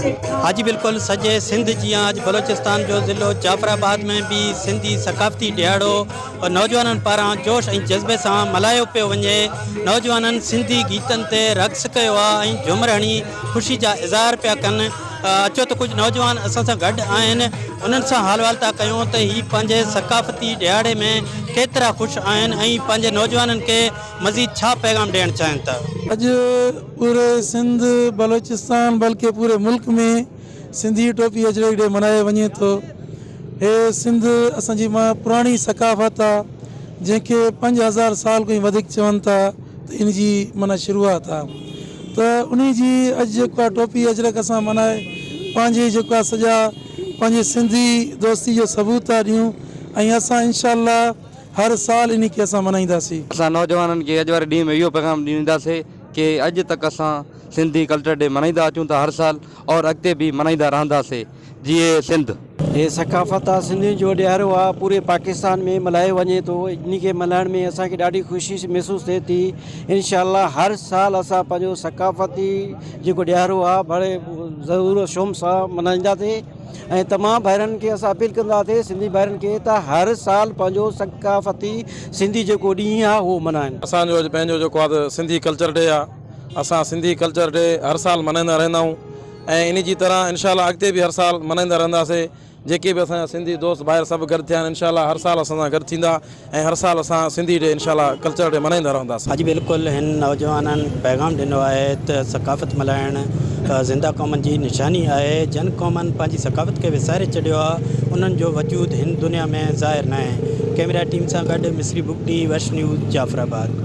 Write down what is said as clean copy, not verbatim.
ها جي بلڪل سڄي سنڌ جيان اڄ بلوچستان جو ضلعو جعفر آباد ۾ به سنڌي ثقافتي ڏهاڙو نوجوانن پاران جوش ۽ جذبي سان ملهايو پيو وڃي نوجوانن سنڌي گيتن تي رقص ڪيو آ ۽ جهمر هڻي خوشي جا اظهار پيا ڪن اچو ته ڪجهه نوجوان اسان سان گڏ آهن انهن سان حال احوال ٿا ڪيون ته هي پنهنجي ثقافتي ڏهاڙي ۾ ڪيترا خوش آهن ۽ پنهنجي نوجوانن کي مزيد ڇا پيغام ڏيڻ چاهين ٿا؟ اڄ پوري سنڌ، بلوچستان بلڪه پوري ملڪ ۾ سنڌي ٽوپي اجرڪ ڊي ملهايو وڃي ٿو. هي سنڌ اسان جي پراڻي ثقافت آ جنهن کي 5000 سال کان وڌيڪ چون ٿا ته ان جي معنيٰ شروعات آ ته انهي جي اڄ جيڪو آ ٽوپي اجرڪ اسان ملهائي پنهنجي جيڪو آ سڄا پنهنجي سنڌي دوستي جو ثبوت ٿا ڏيون ۽ اسان انشاء الله هر سال انهي کي اسان ملهائينداسين. اسان نوجوانن کي اڄ واري ڏينهن ۾ اهو پيغام ڏينداسين ڪي اڄ تڪ اسان سنڌي ڪلچر ڊي ملهائيندا اچون ٿا هر سال اور اڳتي به ملهائيندا رهنداسين جيئي سنڌ. هي ثقافت آ سنڌين جو ڏهاڙو آ پوري پاڪستان ۾ ملهايو وڃي ٿو انهي کي ملهائڻ ۾ اسان کي ڏاڍي خوشي محسوس ٿئي ٿي انشاء الله هر سال اسان پنهنجو ثقافتي جيڪو ڏهاڙو آ بڙي ضرور شوم سان ملهائينداسين ۽ تمام ڀائرن کي اسان اپيل ڪنداسين سنڌي ڀائرن کي ته هر سال پنهنجو ثقافتي سنڌي جيڪو ڏينهن آهي اهو ملهائن. اسان جو اڄ پنهنجو جيڪو آهي ته سنڌي ڪلچر ڊي آهي اسان سنڌي ڪلچر ڊي هر سال ملهائيندا رهندا آهيون ۽ ان جي طرح انشاء الله اڳتي به هر سال ملهائيندا رهنداسين جيڪي به اسان جا سنڌي دوست ڀائر سڀ گڏ ٿيا آهن انشاء الله هر سال اسان سان گڏ ٿيندا ۽ هر سال اسان سنڌي ڊي انشاء الله ڪلچر ڊي ملهائيندا رهنداسين. اڄ بلڪل هن نوجوانن پيغام ڏنو آهي ته ثقافت ملهائڻ زنده قومن جي نشاني آهي جن قومن پنهنجي ثقافت کي وساري ڇڏيو آهي انهن جو وجود هن دنيا ۾ ظاهر ناهي ڪئميرا ٽيم سان گڏ مصري بگٽي وش نيوز جعفر آباد.